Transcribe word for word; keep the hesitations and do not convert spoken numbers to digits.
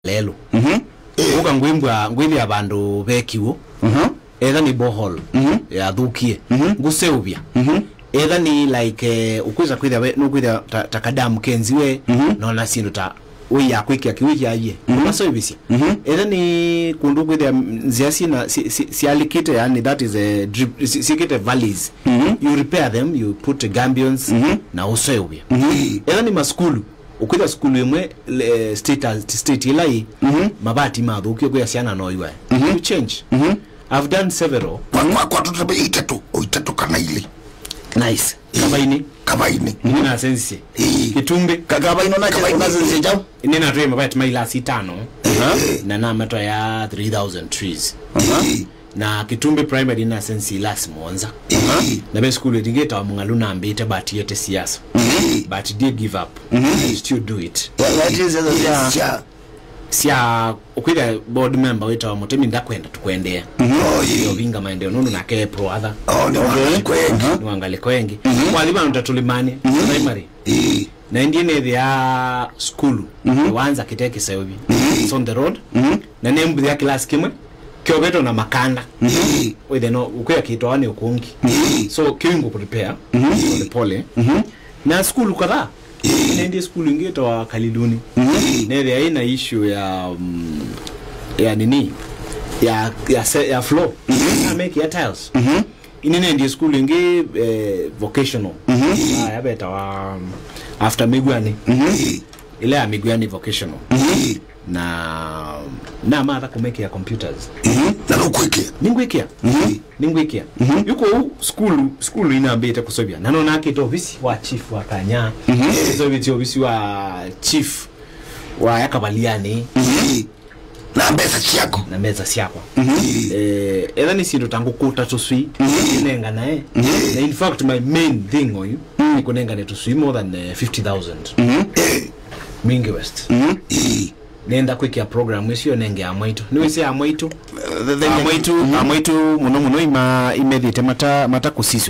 lelũ. Mhm. Ũka ngwĩmbwa, ngwĩthĩa vandũ ve kiw'ũ. Mhm. Etha nĩ borehole, mhm, yathũkie. Mhm. Ngũseũvya. Mhm. Etha nĩ, like, eh, ũkwĩsa kwĩthĩa we, nũkwĩthĩa ta, ta kadamu kenziwe, mhm, nona syĩndũ ta ũi ya kwĩkĩa kĩw'ũ kyaie. Mhm. Ũkaseũvĩsya. Mhm. Etha nĩ kũndũ kwĩthĩa nzĩa syĩna, si-, si-, sialikĩte, yani, that is a drip, si-, siĩkĩte valleys. Mhm. You repair them, you put gabions, mhm, na ũseũvya. Mhm. Etha nĩ masukulu, ũkwĩthĩa sukulu ĩmwe, eh, state, state ĩla ĩ, mhm, mavati mathũkie, kwĩya syana no iwae. Mhm. You change. Mhm. I've done several. Kwa, kwa, kwa tũtebe itatũ, o itatũ kana ilĩ. Nice. Ĩĩ. Kavaini. Kavaini. Nĩnasensie. Ĩĩ. Kĩtumbĩ. Ka-, Kavaini ona Kavaini. Unasensie jau? Nĩnatwĩe mavati ma ilasi itano. Ĩĩ. Na namatwa ya three thousand trees. Ĩĩ. Na Kĩtumbĩ Primary nasensie ilasi mũonza. Ĩĩ. Na ve sukulu ĩngĩ ĩtawa Mũng'alu nambĩte, but yete siasa. Ĩĩ. But did give up. Mhm. I still do it. Wa-, what is the, yeah. Yes, yeah. Sya ũkwĩthĩa board member wĩtawa Mũtemi ndakwenda tũkwendea. Mhm. Oh, ĩĩ. Ũvinga maendeeo nũndũ nake e pro other. Oh, nĩ wa ngalĩko ĩngĩ. Nĩ wa ngalĩko ĩngĩ. Mhm. Wathi vandũ ta Tũlĩmanĩ, mhm, primary. Ĩĩ. Na ĩndĩ nĩthĩa sukulu, mhm, wanza kĩte kĩseũvi. Mhm. It's on the road. Mhm. Na nĩ mbuthĩa kĩlasi kĩmwe kyovetwe na makanda. Mhm. Wĩthĩa no ũkwĩa kĩtwawa nĩ ũkũngi. Mhm. So kĩu ngũ prepare. Mhm. Pole pole. Mhm. Na sukulu kadhaa. Ĩĩ. Nĩendie sukulu ĩngĩ ĩtawa Kaliluni. Mhm. Nethĩa ĩna issue ya, mm, ya nini? Ya, ya se-, ya floor. Mhm. Namekĩa tiles. Mhm. Ĩndĩ nĩendie sukulu ĩngĩ, eh, vocational. Mhm. Ah, yavetawa, mm, after Mĩguanĩ. Mhm. Ĩla ya Mĩguanĩ vocational. Mhm. Na namatha kũmekĩa computers. Mhm. Na nũkwĩkĩa? Nĩngwĩkĩa. Mhm. Nĩngwĩkĩa. Mhm. Yu kũu sukulu, sukulu inambĩte kũseũvya. Na nonakĩte ovisi wa chief wa Kanya. Mhm. Nĩseũvĩtye ovisi wa chief wa ya Kavaliani. Mhm. Na mbesa syako. Na mbesa syakwa. Mhm. Eh, etha nĩ syĩndũ ta ngũkũta tũswii, mhm, nenganae. Mhm. Na in fact, my main thing oyu, mhm, nĩ kũnengane tũswii more than, eh, fifty thousand. Mhm. Eh. Mwingi West. Mhm. Eh. Nenda kwĩkĩa program ĩsio nenge amwaitũ. Nĩwĩsĩ amwaitũ? The, the, amwaitũ, mhm, amwaitũ mũno mũno ima, imethĩte mata, mata kũsiswa.